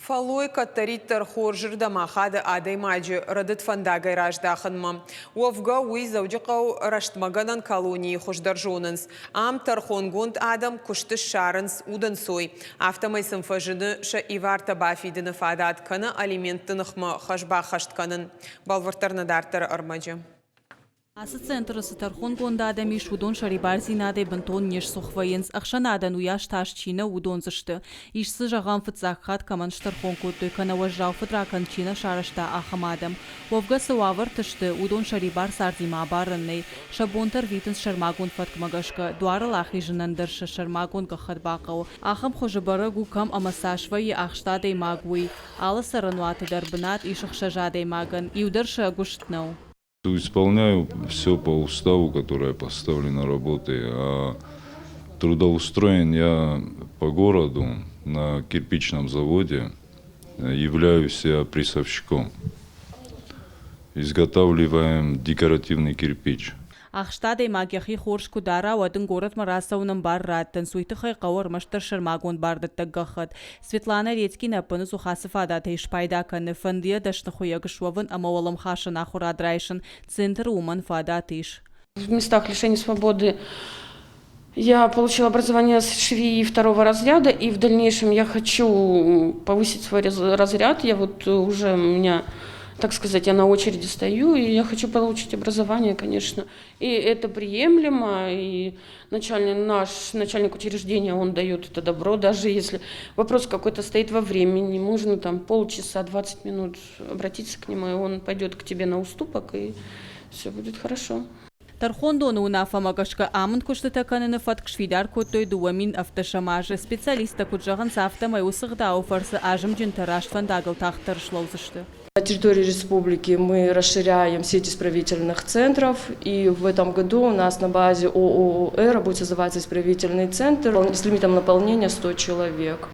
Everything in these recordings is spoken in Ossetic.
Фӕллой кӕддӕриддӕр хорзырдӕм ахады адӕймаджы рӕдыд фӕндагӕй раздахынмӕ. Уӕвгӕ, уый Дзӕуджыхъӕуы рӕстмӕгӕнӕн колонийы хуыздӕр зонынц. Ам тӕрхонгонд адӕм куысты ссарынц удӕнцой. Афтӕмӕй сын фӕзыны сӕ ивартӕ бафидыны фадат кӕнӕ алиментты ныхмӕ хӕс баххӕст кӕнын. Бӕлвырддӕр нӕ дарддӕры ӕрмӕджы. Ацы центры цы тӕрхонгонд адӕм ис, уыдон сӕрибардзинадӕй бынтон не сцух вӕййынц, ӕхсӕнадӕн уыйас тас чи нӕу, уыдон дзы сты. Ис дзы, зӕгъӕм, фыццаг хатт кӕмӕн стӕрхон кодтой кӕнӕ уӕззау фыдракӕнд чи нӕ сарӕзта, ахӕм адӕм. Уӕвгӕ цы уавӕрты сты, уыдон сӕрибар цардимӕ абарӕн нӕй. Сӕ бонтӕ рвитынц сӕрмагонд фӕткмӕ гӕсгӕ, дуарыл ахизынӕн дӕр сӕ сӕрмагонд гӕххӕтт бахъӕуы. Ахӕм хуызы бӕрӕг у, кӕм ӕмӕ цас вӕййы ахст адӕймаг, уый. Алы цӕрӕнуаты дӕр бынат ис ӕхсӕз адӕймагӕн, иу дӕр сӕ ӕгуыст нӕу. Исполняю все по уставу, которое поставлено работой. А трудоустроен я по городу на кирпичном заводе. Являюсь я прессовщиком. Изготавливаем декоративный кирпич. Ахст адӕймаг йӕхи хорз куы дара, уӕд ын горӕтмӕ рацӕуынӕн бар раттынц, уый тыххӕй хъӕуы ӕрмӕстдӕр сӕрмагонд бардӕттӕг гӕххӕтт. Светланӕ Редькина ӕппыныдзух ацы фадатӕй спайда кӕны, фӕнды йӕ дӕсны хуыйӕг суӕвын ӕмӕ уӕлӕмхасӕн ахуырад райсын. Центры уымӕн фадат ис. В местах лишения свободы я получила образование швеи второго разряда, и в дальнейшем я хочу повысить свой разряд. Я вот уже у меня, так сказать, я на очереди стою, и я хочу получить образование, конечно. И это приемлемо, и начальник, наш начальник учреждения, он дает это добро, даже если вопрос какой-то стоит во времени, можно там полчаса, 20 минут обратиться к нему, и он пойдет к тебе на уступок, и все будет хорошо. Тӕрхондоны уынаффӕмӕ гӕсгӕ амынд куыстытӕ кӕныны фӕтк сфидар кодтой 2017 азы. Специалисттӕ куыд зӕгъынц, афтӕмӕй уыцы гъдауы фӕрцы азымджынтӕ раст фӕндагыл тагъддӕр слӕудзысты. На территории республики мы расширяем сеть исправительных центров, и в этом году у нас на базе ООО будет создаваться исправительный центр с лимитом наполнения 100 человек.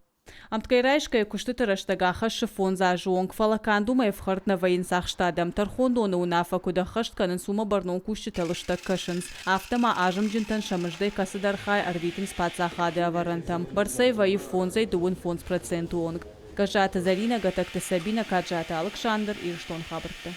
Ӕмткӕй райсгӕйӕ куыстыты рӕстӕг ахӕссы фондз азы онг, фӕлӕ канд уымӕй ӕфхӕрд нӕ вӕййынц ахст адӕм. Тӕрхондоны уынаффӕ куыд ӕххӕст кӕнынц, уымӕ бӕрнон кусджытӕ лыстӕг кӕсынц. Афтӕ ма азымджынтӕн сӕ мыздӕй кӕцыдӕр хай ӕрвитынц паддзахады ӕвӕрӕнтӕм. Бӕрцӕй вӕййы фондзӕй 35 проценты онг. Гӕззаты Зӕринӕ, Гӕтӕгты Сабинӕ, Каджаты Алыксандр, Ирыстон хабӕрттӕ.